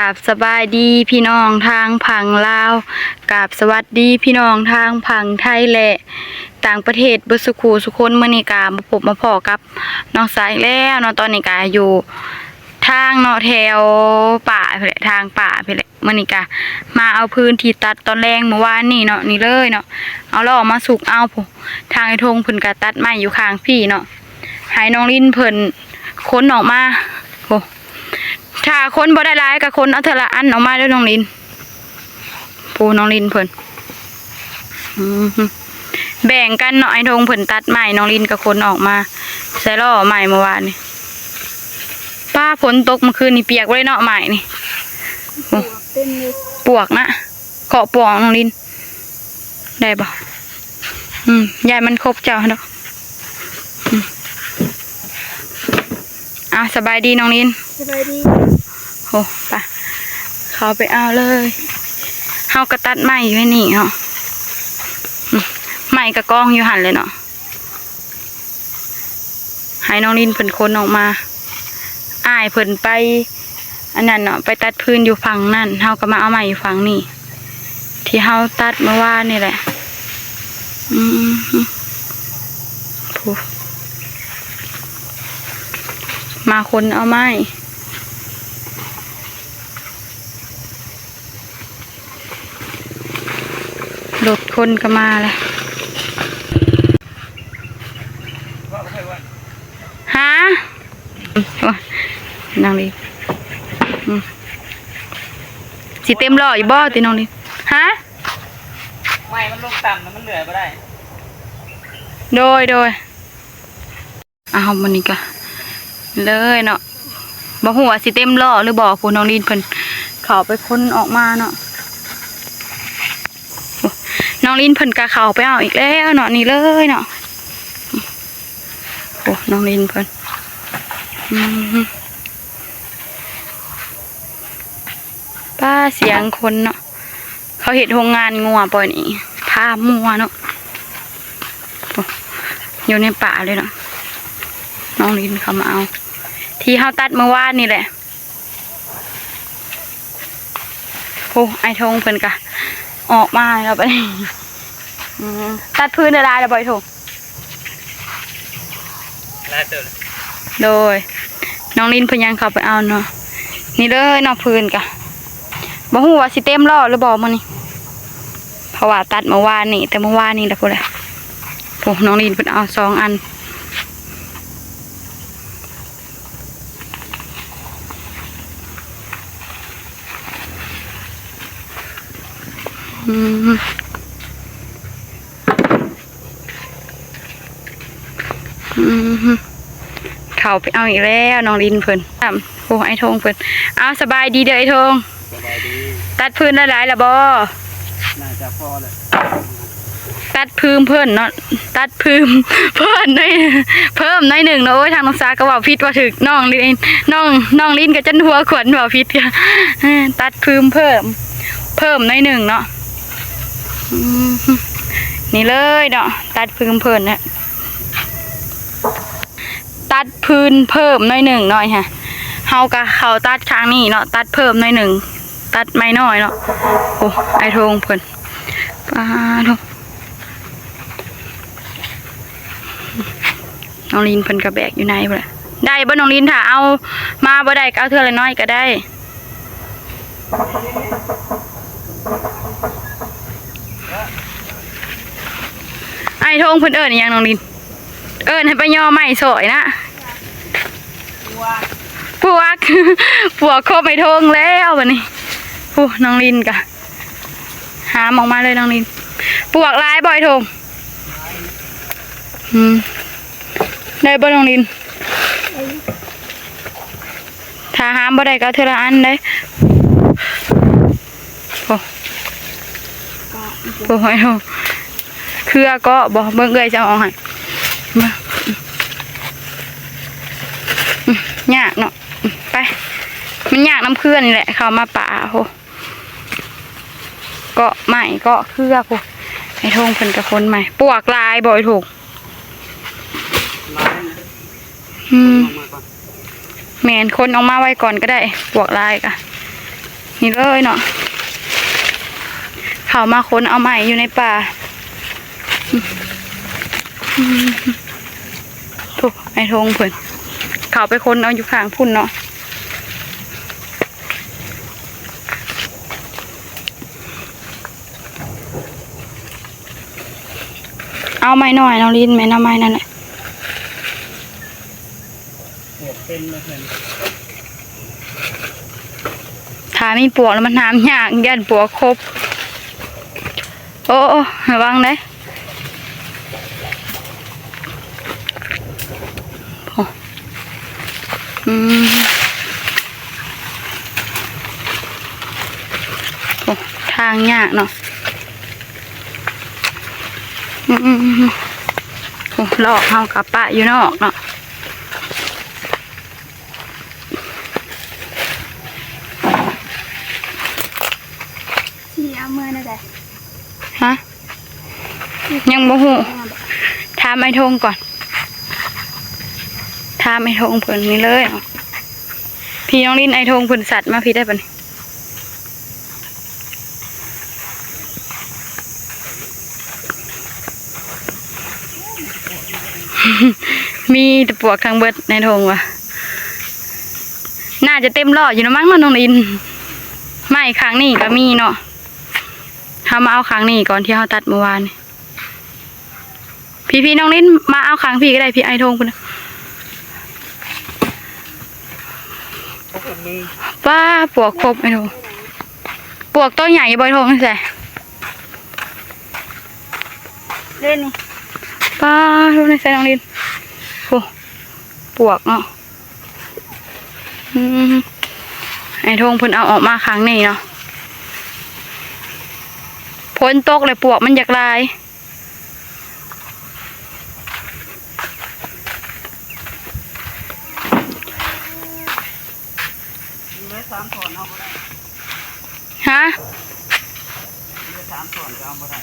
ກາບສະບາຍດີພີ່ນ້ອງທາງຝັ່ງລາວ, ກາບສະຫວັດດີພີ່ນ້ອງທາງຝັ່ງໄທ ແລະ ຕ່າງປະເທດເບິດສູ່ຄູ່ສູ່ຄົນ. ມື້ນີ້ກະມາພົບມາພໍ້ກັບນ້ອງສາອີກແລ້ວເນາະ. ຕອນນີ້ກະຢູ່ທາງເນາະ ແຖວປ່າພຸ້ນແຫຼະ ທາງປ່າພຸ້ນແຫຼະ. ມື້ນີ້ກະມາເອົາຟືນທີ່ຕັດຕອນແລງມື້ວານນີ້ເນາະ ນີ້ເລີຍເນາະ ເອົາລໍ້ມາສຸກເອົາພຸ້ນ. ທາງໄອ້ທົງເພິ່ນກະຕັດໄມ້ຢູ່ຂ້າງພີ້ເນາະ ໃຫ້ນ້ອງລິນເພິ່ນຂົນອອກມາ. ໂອ້ ຖ້າຂົນບໍ່ໄດ້ຫຼາຍກະຂົນເອົາເທື່ອລະອັນອອກມາເດີ້ນ້ອງລິນ. ຜູ້ນ້ອງລິນເພິ່ນ ອືມ ແບ່ງກັນເນາະ ໄອ້ທົງເພິ່ນຕັດໄມ້ ນ້ອງລິນກະຂົນອອກມາໃສ່ລໍ້ໄມ້ມື້ວານນີ້. ປ້າ ຝົນຕົກເມື່ອຄືນນີ້ປຽກເລີຍເນາະ ໄມ້ນີ້. ໂອ້ ເຕັມເລີຍ ປວກນະ ເຄາະປວກນ້ອງລິນ ໄດ້ບໍ່? ອືມ ຢ້ານມັນຄົບເຈົ້າດອກ. ອືມ ເອົາ ສະບາຍດີນ້ອງລິນ. ສະບາຍດີ. ໂອ້ ໄປ ເຂົ້າໄປເອົາເລີຍ. ເຮົາກະຕັດໄມ້ຢູ່ໃນນີ້ເນາະ. ອືມ ໄມ້ກະກອງຢູ່ຫັ້ນແຫຼະເນາະ. ໃຫ້ນ້ອງລິນເພິ່ນຂົນອອກມາ. ອ້າຍເພິ່ນໄປອັນນັ້ນເນາະ ໄປຕັດຟືນຢູ່ຝັ່ງນັ້ນ ເຮົາກະມາເອົາໄມ້ຢູ່ຝັ່ງນີ້ ທີ່ເຮົາຕັດມື້ວານນີ້ແຫຼະ. ອືມ ຜູ້ ມາຂົນເອົາໄມ້. ລົດຄົນກະມາແລ້ວ. ຫາ ໂອ້ຍ ນ້ອງລິນ ອືມ ຊິເຕັມລໍ້ຢູ່ບໍ່ຕິນ້ອງລິນ? ຫາ ໄມ້ມັນລົງຕ່ຳ ມັນເລື່ອຍບໍ່ໄດ້. ໂດຍ ໂດຍ. ອ້າວ ມື້ນີ້ກະເລີຍເນາະ ບໍ່ຮູ້ວ່າຊິເຕັມລໍ້ຫຼືບໍ່. ຜູ້ນ້ອງລິນເພິ່ນເຂົ້າໄປຂົນອອກມາເນາະ. ໂອ້ ນ້ອງລິນເພິ່ນກະເຂົ້າໄປເອົາອີກແລ້ວເນາະ ນີ້ເລີຍເນາະ. ໂອ້ ນ້ອງລິນເພິ່ນ ອືມ ປ້າ ສຽງຄົນເນາະ. ເຂົາເຮັດໂຮງງານງົວບໍ່ນີ້ ຟາມງົວເນາະ. ໂອ້ ຢູ່ໃນປ່າເລີຍເນາະ. ນ້ອງລິນເຂົ້າມາເອົາ ທີ່ເຮົາຕັດມື້ວານນີ້ແຫຼະ. ໂອ້ ໄອ້ທົງເພິ່ນກະອອກມາແລ້ວບັດນີ້. ອືມ ຕັດຟືນໄດ້ຫຼາຍແລ້ວບໍ່ໄອ້ທົງ? ຫຼາຍເຕີບແລ້ວ. ໂດຍ ນ້ອງລິນເພິ່ນຍັງເຂົ້າໄປເອົາເນາະ. ນີ້ເດີເນາະ ຟືນກະບໍ່ຮູ້ວ່າຊິເຕັມລໍ້ຫຼືບໍ່ມື້ນີ້ ເພາະວ່າຕັດມື້ວານນີ້ ແຕ່ມື້ວານນີ້ແຫຼະພຸ້ນແຫຼະ. ໂອ້ ນ້ອງລິນເພິ່ນເອົາສອງອັນ. ອືມ ອືມ ເຂົ້າໄປເອົາອີກແລ້ວນ້ອງລິນເພິ່ນ. ໂອ້ ໄອ້ທົງເພິ່ນ. ເອົາ ສະບາຍດີເດີໄອ້ທົງ. ສະບາຍດີ. ຕັດຟືນໄດ້ຫຼາຍລະບໍ່? ໜ້າຈະພໍແລ້ວ. ຕັດຟືນເພີ່ມເນາະ ຕັດຟືນເພີ່ມໜ້ອຍ ເພີ່ມໜ້ອຍໜຶ່ງເນາະ. ໂອ້ຍ ທາງນ້ອງສາກະເວົ້າຜິດເວົ້າຖືກ ນ້ອງລິນ ນ້ອງ ນ້ອງລິນກະຈົນຫົວຂວັນເວົ້າຜິດ. ເອີ ຕັດຟືນເພີ່ມ ເພີ່ມໜ້ອຍໜຶ່ງເນາະ. ອືມ ນີ້ເລີຍເນາະ ຕັດຟືນເພີ່ມນະ ຕັດຟືນເພີ່ມໜ້ອຍໜຶ່ງເນາະ. ຮະ ເຮົາກະເຂົ້າຕັດຂ້າງນີ້ເນາະ ຕັດເພີ່ມໜ້ອຍໜຶ່ງ ຕັດໄມ້ນ້ອຍເນາະ. ໂອ້ ໄອ້ໂທງເພິ່ນ ປາໂທ ນ້ອງລິນເພິ່ນກະແບກຢູ່ໃນພຸ້ນແຫຼະ. ໄດ້ບໍ່ນ້ອງລິນ? ຖ້າເອົາມາບໍ່ໄດ້ກະເອົາເທື່ອລະໜ້ອຍກະໄດ້. ອ້າຍໂທງເພິ່ນເອີ້ນອີ່ຫຍັງນ້ອງລິນ? ເອີ້ນໃຫ້ໄປຍໍໄມ້ຊ່ອຍນະ. ປວກ ປວກຄົບອ້າຍໂທງແລ້ວບັດນີ້. ຜູ້ ນ້ອງລິນກະຫາມອອກມາເລີຍນ້ອງລິນ. ປວກຫຼາຍບໍ່ອ້າຍໂທງ? ອືມ ໄດ້ບໍ່ນ້ອງລິນ? ຖ້າຫາມບໍ່ໄດ້ກະເອົາເທື່ອລະອັນເດ້. ໂອ້ ໂອ້ຍ ເຄືອເກາະບໍ່? ເບິ່ງເອື້ອຍຈະເອົາໃຫ້. ຍາກເນາະ ໄປ ມັນຍາກນຳເຄືອນີ້ແຫຼະ ເຂົ້າມາປ່າ. ໂອ້ ເກາະໄມ້ເກາະເຄືອພຸ້ນ. ອ້າຍໂທງເພິ່ນກະຂົນໃໝ່. ປວກຫຼາຍບໍ່ອ້າຍໂທງ? ຫຼາຍ. ອືມ ແມ່ນ ຂົນອອກມາໄວ້ກ່ອນກະໄດ້ ປວກຫຼາຍກະ. ນີ້ເລີຍເນາະ ເຂົ້າມາຄົ້ນເອົາໄມ້ຢູ່ໃນປ່າ. ໂອ້ ອ້າຍທົງເພິ່ນເຂົ້າໄປຄົ້ນເອົາຢູ່ຂ້າງພຸ້ນເນາະ. ເອົາໄມ້ນ້ອຍນ້ອງລິນ ແມ່ນເອົາໄມ້ນັ້ນແຫຼະ. ຖ້າມີປວກແລ້ວມັນຫາມຍາກ ຢ້ານປວກຂົບ. ໂອ້ ໂອ້ ລະວັງເດ້. ອືມ ໂອ້ ທາງຍາກເນາະ. ອືມ ໂອ້ ລອກເຮົາກະປະຢູ່ນອກເນາະ. ຊິເອົາເມືອແນວໃດ? ຮະ? ຍັງບໍ່ຮູ້ ຖາມອ້າຍທົງກ່ອນ ຖາມອ້າຍທົງເພິ່ນນີ້ເລີຍເນາະ. ພີ່ນ້ອງລິນ ອ້າຍທົງເພິ່ນສັດມາພີ້ໄດ້ປະນີ້. ມີແຕ່ປວກທັງເບິດໃນທົ່ງວ່າ ໜ້າຈະເຕັມລໍ້ຢູ່ນະມັ້ງເນາະນ້ອງລິນ. ໄມ້ຂ້າງນີ້ກະມີເນາະ ເຮົາມາເອົາຂ້າງນີ້ກ່ອນທີ່ເຮົາຕັດມື້ວານນີ້. ພີ່ໆ ນ້ອງລິນ ມາເອົາຂ້າງພີ່ກະໄດ້ ພີ່ ອ້າຍທົ່ງພຸ້ນນະ. ປ້າ ປວກຄົບ ອ້າຍທົ່ງ ປວກໂຕໃຫຍ່ບໍ່ ອ້າຍທົ່ງ ໃສ່ ເດ້ນີ້ ປ້າ ໃສ່ນ້ອງລິນ ໂອ້ ປວກເນາະ. ອືມ ອ້າຍທົ່ງເພິ່ນເອົາອອກມາຂ້າງນີ້ເນາະ ຝົນຕົກແລ້ວປວກມັນຢາກຫຼາຍ. ຢູ່ໃນສາມທ່ອນເອົາບໍ່ໄດ້ ຮະ? ຢູ່ໃນສາມທ່ອນກະເອົາບໍ່ໄດ້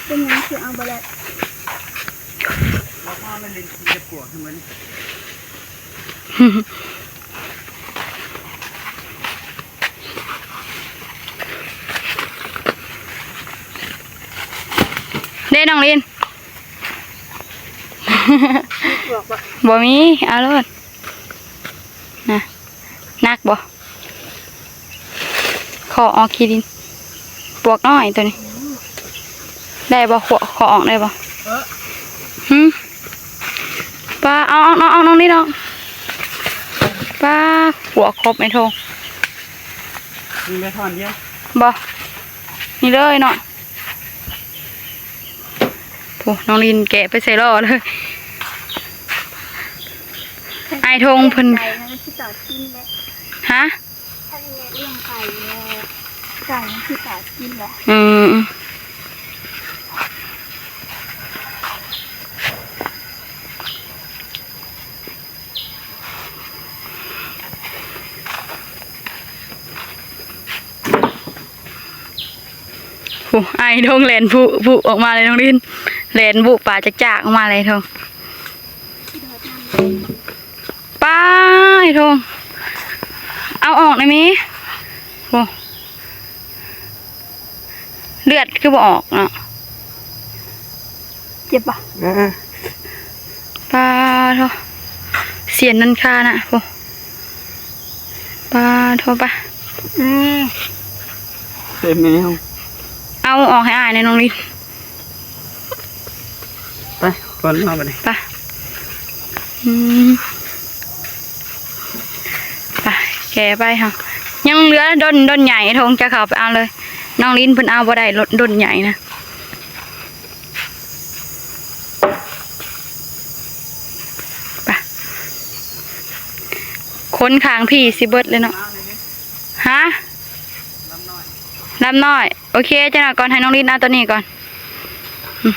ເປັນຫຍັງຄືເອົາບໍ່ໄດ້? ລາວມາແລ້ວຫຼິ້ນກິນແຕ່ປວກໃຫ້ມັນ. ເດ້ນ້ອງລິນ ມີປວກບໍ່? ບໍ່ມີ ເອົາໂລດ ນະ ໜັກບໍ່? ຂໍອອກຂີ້ດິນ ປວກນ້ອຍໂຕນີ້ ໄດ້ບໍ່? ຂໍ ຂໍອອກໄດ້ບໍ່? ຫື? ປ້າ ເອົາ ເອົາ ເອົາ ເອົານ້ອງນີ້ນ້ອງ ປ້າ ປວກຄົບ ອ້າຍທົ່ງ ມີແຕ່ທ່ອນດຽວ ບໍ່? ນີ້ເລີຍເນາະ. ໂອ້ ນ້ອງລິນແກະໄປໃສ່ລໍ້ເລີຍ ອ້າຍທົ່ງເພິ່ນ ໄກ່ມັນຊິຕອດກິນແຫຼະ ຮະ? ຖ້າແມ່ລ້ຽງໄກ່ແລ້ວ ໄກ່ມັນຊິຕອດກິນແຫຼະ ອືມ. ໂອ້ ອ້າຍທົ່ງແລ່ນພຸ ພຸອອກມາເລີຍນ້ອງລິນ ແລ່ນບຸປາຈາກໆອອກມາເລີຍທົ່ງ. ປ້າ ອ້າຍທົ່ງ ເອົາອອກໄດ້ແມະ ໂອ້. ເລືອດຄືບໍ່ອອກເນາະ ເຈັບບໍ່? ເອີ ປາໂທ ສຽນນັ້ນຄານະ ໂອ້ ປາໂທ ປາ ອືມ ເຕັມແລ້ວ ເອົາອອກໃຫ້ອ້າຍແດ່ນ້ອງລິນ. ໄປ ຄົນເຮົາບັດນີ້ ໄປ ອືມ ໄປ ແກ່ໄປເຮົາ ຍັງເຫຼືອດົນ ດົນໃຫຍ່ ທົ່ງຈະເຂົ້າໄປເອົາເລີຍ ນ້ອງລິນເພິ່ນເອົາບໍ່ໄດ້ ດົນໃຫຍ່ນະ ໄປ ຄົນຂ້າງພີ້ຊິເບິດເລີຍເນາະ ຮະ ລຳນ້ອຍ ໂອເຄ ຈັກໜ່ອຍກ່ອນ ໃຫ້ນ້ອງລິນເອົາໂຕນີ້ກ່ອນ ອືມ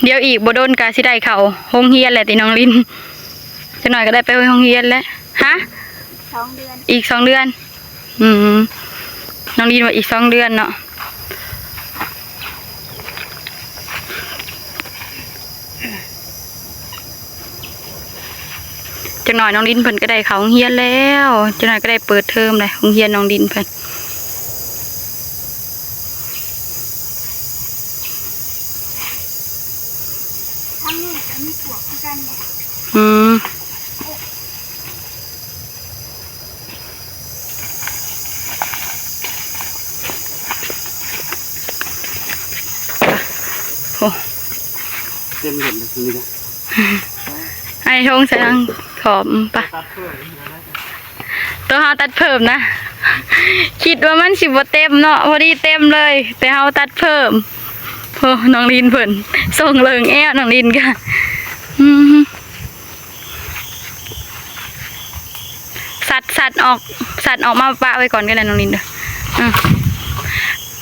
ດຽວອີກບໍ່ດົນກະຊິໄດ້ເຂົ້າໂຮງຮຽນແລ້ວຕິນ້ອງລິນ ຈັກໜ່ອຍກະໄດ້ໄປໂຮງຮຽນແລ້ວ ຮະ ສອງເດືອນ ອີກສອງເດືອນ ອືມ ນ້ອງລິນວ່າອີກສອງເດືອນເນາະ. ເ ຈັກໜ້ອຍນ້ອງລິນເພິ່ນກໍໄດ້ເຂົ້າໂຮງຮຽນແລ້ວ, ຈັກໜ້ອຍກໍໄດ້ເປີດເທີມແລ້ວ ໂຮງຮຽນນ້ອງລິນເພິ່ນ. ທາງນີ້ກໍມີປວກຄືກັນແຫຼະ. ອືມ. ໂອ້ ເຕັມເລີຍນີ້ນະ. ໄອ້ທົງໃສ່ທາງຂອບປະ. ໂຕເຮົາຕັດເພີ່ມນະ ຄິດວ່າມັນຊິບໍ່ເຕັມເນາະ, ພໍດີເຕັມເລີຍ ແຕ່ເຮົາຕັດເພີ່ມ. ໂອ້ ນ້ອງລິນເພິ່ນສົ່ງເລິງແອວ ນ້ອງລິນກະ ອືມ. ສັດ ສັດອອກ ສັດອອກມາປະໄວ້ກ່ອນກໍໄດ້ນ້ອງລິນເດີ. ອືມ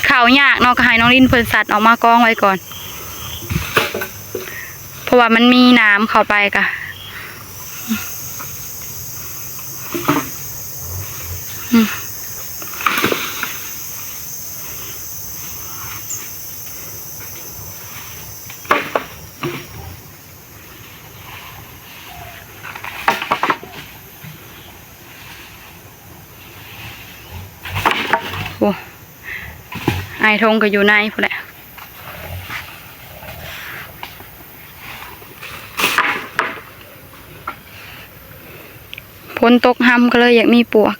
ເຂົ້າຍາກເນາະ ກໍໃຫ້ນ້ອງລິນເພິ່ນສັດອອກມາກອງໄວ້ກ່ອນ ເພາະວ່າມັນມີນ້ຳເຂົ້າໄປກະ ອືມ. ໂອ້ ອ້າຍທົງກໍຢູ່ໃນພຸ້ນແຫຼະ. ຝົນຕົກຮຳກໍເລີຍຢາກມີປວກ.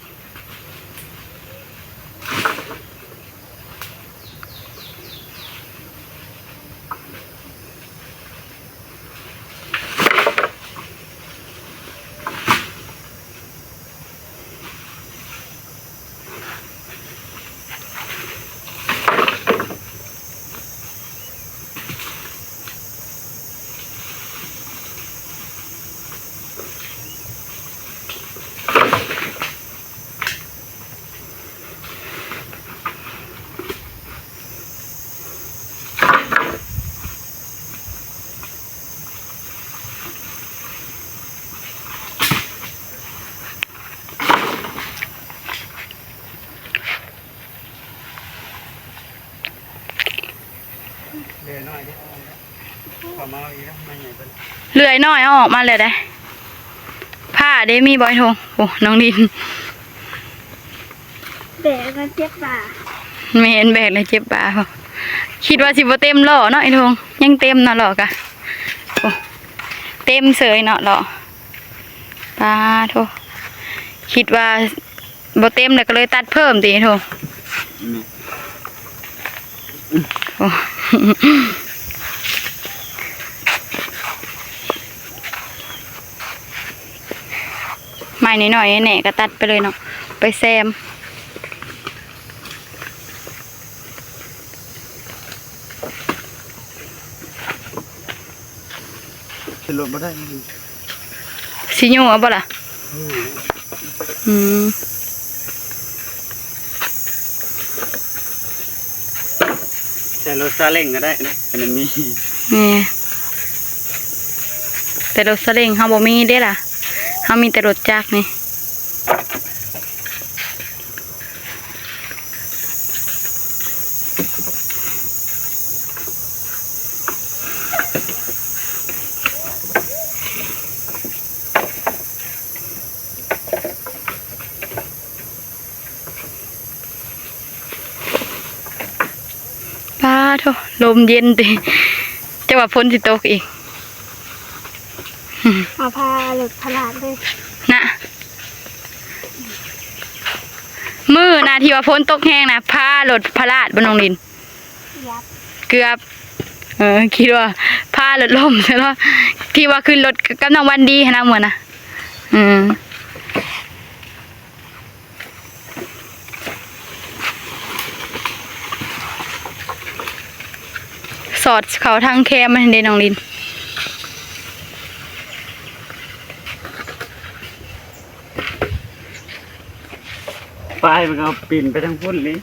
ເລື່ອຍນ້ອຍເດ້ ເອົາມາເອົາອີກແລ້ວ ມາໃຫຍ່ເບິ່ງ ເລື່ອຍນ້ອຍເອົາອອກມາແລ້ວເດ້. ຜ້າເດ້ ມີບໍ່ໄອ້ທົງ? ໂອ້ ນ້ອງລິນ ແບກແລ້ວເຈັບບ່າ. ແມ່ນ ແບກແລ້ວເຈັບບ່າ. ຄິດວ່າຊິບໍ່ເຕັມລໍ້ເນາະໄອ້ທົງ, ຍັງເຕັມເນາະລໍ້ກະ. ໂອ້ ເຕັມເສີຍເນາະລໍ້. ປາໂທ ຄິດວ່າ ບໍ່ເຕັມແລ້ວກໍເລີຍຕັດເພີ່ມຕິໂທ. ແມ່ນ ໂອ້ ໄມ້ນ້ອຍໆແນ່ໆກໍຕັດໄປເລີຍເນາະ ໄປແຊມ. ຂຶ້ນລົດບໍ່ໄດ້ ຊິຍູ້ເອົາບໍ່ລະ? ອືມ ອືມ ແຕ່ລົດຊາເລັງກໍໄດ້ນະ ຄັນມັນມີ. ແມ່ນ ແຕ່ລົດຊາເລັງເຮົາບໍ່ມີເດ້ລະ ເຮົາມີແຕ່ລົດຈັກນີ້. ປາໂທ ລົມເຢັນຕິ ຈະວ່າຝົນຊິຕົກອີກ. ເອົາຜ້າລົດພະລາດເລີຍນະ. ມື້ນະທີ່ວ່າຝົນຕົກແຮງນະ ຜ້າລົດພະລາດບໍ່ນ້ອງລິນ? ເກືອບ ເກືອບ ເອີ ຄິດວ່າຜ້າລົດລົ້ມຊະເນາະ ທີ່ວ່າຂຶ້ນລົດກັບນ້ອງວັນດີຫັ້ນນະ ມື້ນະ. ອືມ ສອດເຂົ້າທາງແຄມມັນເດ້ນ້ອງລິນ. ປາຍມັນກໍປິ່ນໄປທາງພຸ້ນເລີຍ.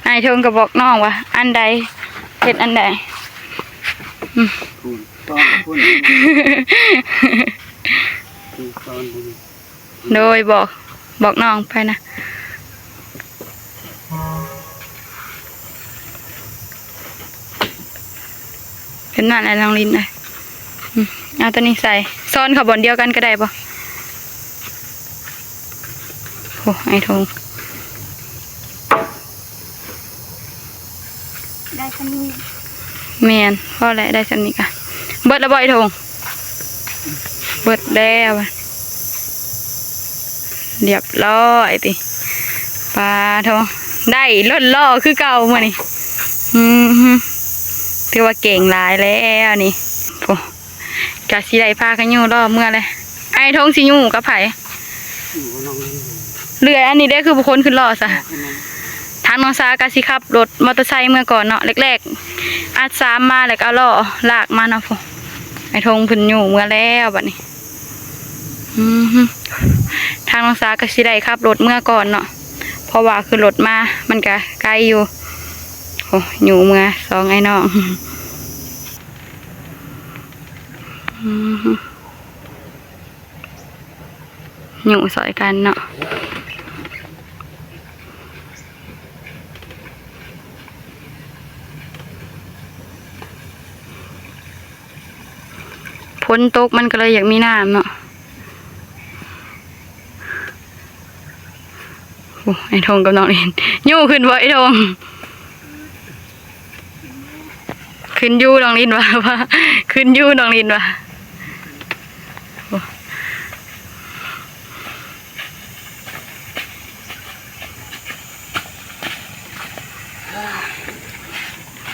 ອ້າຍທົງກໍບອກນ້ອງວ່າ ອັນໃດເຮັດອັນໃດ. ອືມ ພຸ້ນ ສອນພຸ້ນ ສອນພຸ້ນ. ໂດຍ ບອກ ບອກນ້ອງໄປນະ. ເປັນນັ້ນແຫຼະນ້ອງລິນເອີຍ. ອືມ ເອົາຕົວນີ້ໃສ່ ໃ ຕອນເຂົ້າບ່ອນດຽວກັນກໍໄດ້ບໍ່? ໂອ້ ອ້າຍທອງ ໄດ້ສ່ຳນີ້ ແມ່ນ ພໍແລ້ວ ໄດ້ສ່ຳນີ້ກະ ເບິດແລ້ວບໍ່ອ້າຍທອງ? ເບິດແລ້ວ ລຽບຮ້ອຍຕິ ປາໂທ ໄດ້ລົດລໍ້ຄືເກົ່າມື້ນີ້ ອືມ ຖືວ່າເກັ່ງຫຼາຍແລ້ວນີ້ ໂອ້ ກະຊິໄດ້ພາກັນຍູ້ລໍ້ເມືອແຫຼະ ອ້າຍທອງຊິຍູ້ກັບໃຜ? ເລື່ອຍອັນນີ້ເດ້ ຄືບໍ່ຄົນຂຶ້ນລໍ້ຊະ ທາງນ້ອງສາກະຊິຂັບລົດມໍເຕີໄຊເມືອກ່ອນເນາະ ແລກໆ ອັດສາມມາແລ້ວກໍເອົາລໍ້ລາກມາເນາະ ໂອ້ ອ້າຍທອງເພິ່ນຍູ້ເມືອແລ້ວບັດນີ້ ອືມ ທາງນ້ອງສາກໍຊິໄດ້ຂັບລົດເມືອກ່ອນເນາະ ເພາະວ່າຂຶ້ນລົດມາມັນກະໄກຢູ່ ໂອ້ ຍູ້ເມືອສອງອ້າຍນ້ອງ ອືມ ຍູ້ຊ່ອຍກັນເນາະ. ຝົນຕົກມັນກໍເລີຍຢາກມີນ້ຳເນາະ ໂອ້ ອ້າຍທອງກັບນ້ອງລິນ ຍູ້ຂຶ້ນບໍ່ອ້າຍທອງ? ຂຶ້ນຢູ່ ນ້ອງລິນວ່າ ວ່າ ຂຶ້ນຢູ່ ນ້ອງລິນວ່າ ໂອ້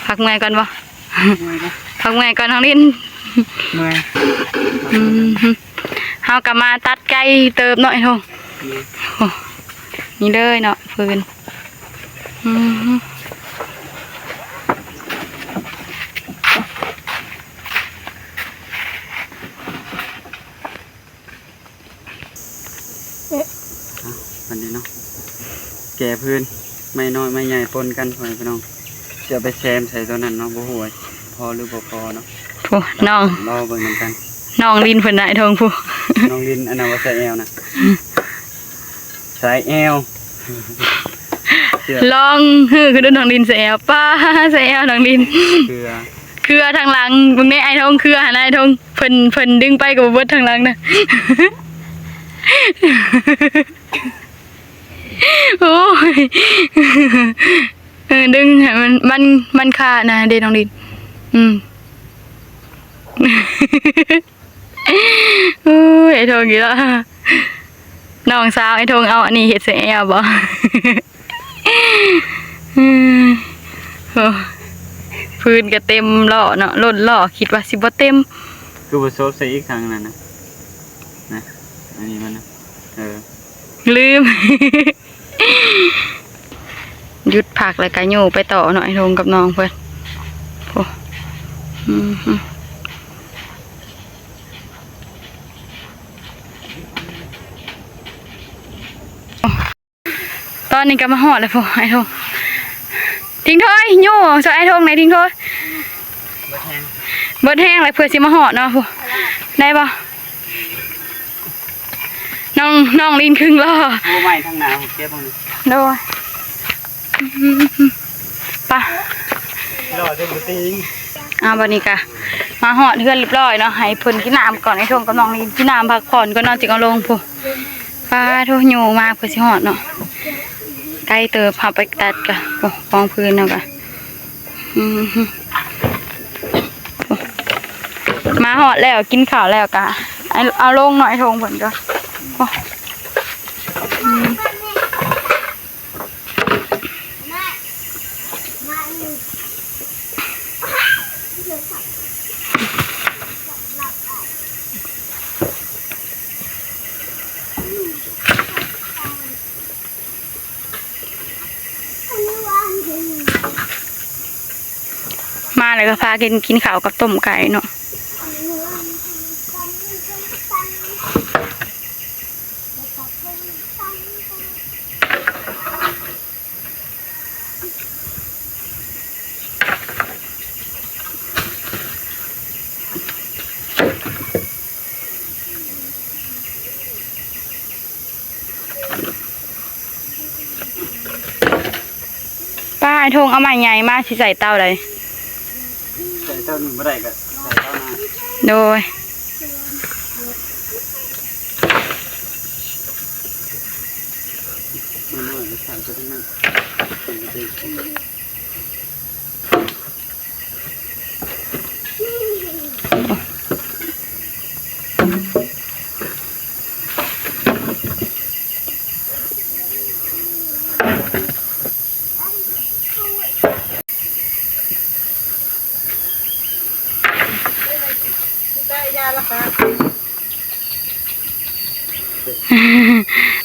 ພັກເມື່ອຍກ່ອນບໍ່? ເມື່ອຍເນາະ ພັກເມື່ອຍກ່ອນ ນ້ອງລິນ ເມື່ອຍ ອືມ ເຮົາກໍມາຕັດໄກເຕີບເນາະ ອ້າຍທອງ ນີ້ ໂອ້ ນີ້ເລີຍເນາະ ຟືນ ອືມ ເອະ ອ່ະ ບັດນີ້ເນາະ ແກ່ຟືນ ໄມ້ນ້ອຍໄມ້ໃຫຍ່ປົນກັນ ພໍ່ແມ່ພີ່ນ້ອງ ຊິເອົາໄປແຊມໃສ່ຕົວນັ້ນເນາະ ບໍ່ຮູ້ວ່າພໍຫຼືບໍ່ພໍເນາະ ໂອ້ ນ້ອງ ລໍເບິ່ງນຳກັນ ນ້ອງລິນເພິ່ນນະ ອ້າຍທອງ ຜູ້ ນ້ອງລິນ ອັນນັ້ນວ່າສາຍແອວນະ ສາຍແອວ ລອງຮືຂຶ້ນດູ ນ້ອງລິນ ສາຍແອວ ປ້າ ສາຍແອວ ນ້ອງລິນ ເຄືອ ເຄືອທາງຫຼັງ ເບິ່ງແດ່ ອ້າຍທອງ ເຄືອຫັ້ນນະ ອ້າຍທອງ ເພິ່ນ ເພິ່ນດຶງໄປກໍບໍ່ເບິດທາງຫຼັງນະ ໂອ້ຍ ເອີ ດຶງໃຫ້ມັນ ມັນ ມັນຄານະເດ້ ນ້ອງລິນ ອືມ. ໂອ້ຍ ອ້າຍທອງອີກແລ້ວ ນ້ອງສາວອ້າຍທອງເອົາອັນນີ້ເຮັດໃສ່ແອວບໍ່? ໂອ້ ຟືນກໍເຕັມລໍ້ເນາະ ລົ້ນລໍ້ ຄິດວ່າຊິບໍ່ເຕັມ ຄືບໍ່ໂຊບໃສ່ອີກທາງນັ້ນນະ ນະ ອັນນີ້ມັນນະ ເອີ ລືມ. ຢຸດພັກແລ້ວກໍຍູ້ໄປຕໍ່ເນາະ ອ້າຍທອງກັບນ້ອງເພິ່ນ ໂອ້ ອືມ ຕອນນີ້ກໍມາຮອດແລ້ວພຸ້ນ ອ້າຍທອງ ທິງໂທຍ ຍູ້ຊ່ອຍອ້າຍທອງແດ່ ທິງໂທຍ ເບິດແຮງ ເບິດແຮງແລ້ວ ເພື່ອຊິມາຮອດເນາະ ພຸ້ນ ໄດ້ບໍ່? ນ້ອງ ນ້ອງລິນຄຶ່ງລໍ້ ໂອ້ ໄມ້ທາງໜ້າເກັບເອົານີ້ ໂດຍ ອືມ ໄປ ລໍຈົນບໍ່ຕີງ ອ່າ ບັດນີ້ກະມາຮອດເຮືອນຮຽບຮ້ອຍເນາະ ໃຫ້ເພິ່ນກິນນ້ຳກ່ອນ ອ້າຍທອງກັບນ້ອງລິນກິນນ້ຳພັກຜ່ອນກ່ອນເນາະ ຈຶ່ງເອົາລົງພຸ້ນ ປາໂທ ຍູ້ມາເພື່ອຊິຮອດເນາະ ໄກເຕີບ ເຮົາໄປຕັດກະ ໂອ້ ກອງຟືນເຮົາກະ ອືມ ມາຮອດແລ້ວ ກິນເຂົ້າແລ້ວກະ ເອົາລົງເນາະ ອ້າຍທອງເພິ່ນກະ ໂອ້ ອືມ. ມາແລ້ວກໍພາກັນກິນເຂົ້າກັບຕົ້ມໄກ່ເນາະ. ປ້າ ອ້າຍທົງເອົາໄມ້ໃຫຍ່ມາ ຊິໃສ່ເຕົາໃດ? ໃສ່ເຕົານີ້ບໍ່ໄດ້ກໍໃສ່ເຕົານັ້ນ. ໂດຍ.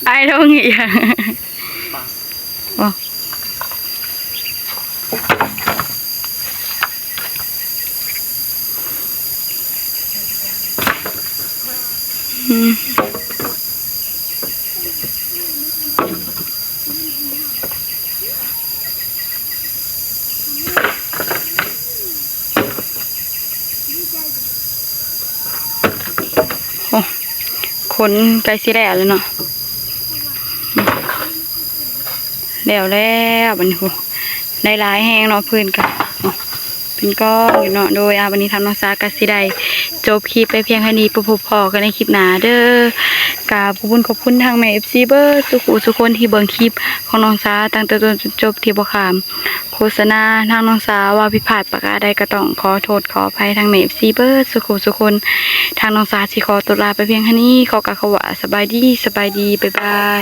ອ້າຍລົງອີ່ຫຍັງ? ບໍ່. ອືມ. ໂອ້ ຄົນໃກ້ຊິແລ້ວແລ້ວເນາະ ແລ້ວແລ້ວບັດນີ້ ໂອ້ ໄດ້ຫຼາຍແຮງເນາະ ພື້ນກະ ເປັນກ້ອນຢູ່ເນາະ. ໂດຍ ອາ ວັນນີ້ທາງນ້ອງສາກໍຊິໄດ້ຈົບຄລິບໄປພຽງເທົ່ານີ້ ໄປພົບພໍ້ກັນໃນຄລິບໜ້າເດີ. ກາບຂອບຄຸນ ຂອບຄຸນທາງແມ່ເອັຟຊີເບິດສູ່ຜູ້ສູ່ຄົນທີ່ເບິ່ງຄລິບຂອງນ້ອງສາຕັ້ງແຕ່ຕົ້ນຈົນຈົບ ທີ່ບໍ່ຂ້າມໂຄສະນາ. ທາງນ້ອງສາເວົ້າຜິດພາດປະການໃດກໍຕ້ອງຂໍໂທດຂໍອະໄພທາງແມ່ເອັຟຊີເບິດສູ່ຜູ້ສູ່ຄົນ. ທາງນ້ອງສາຊິຂໍຕົວລາໄປພຽງເທົ່ານີ້ ຂໍກ່າວຄຳວ່າສະບາຍດີ ສະບາຍດີ ບາຍບາຍ.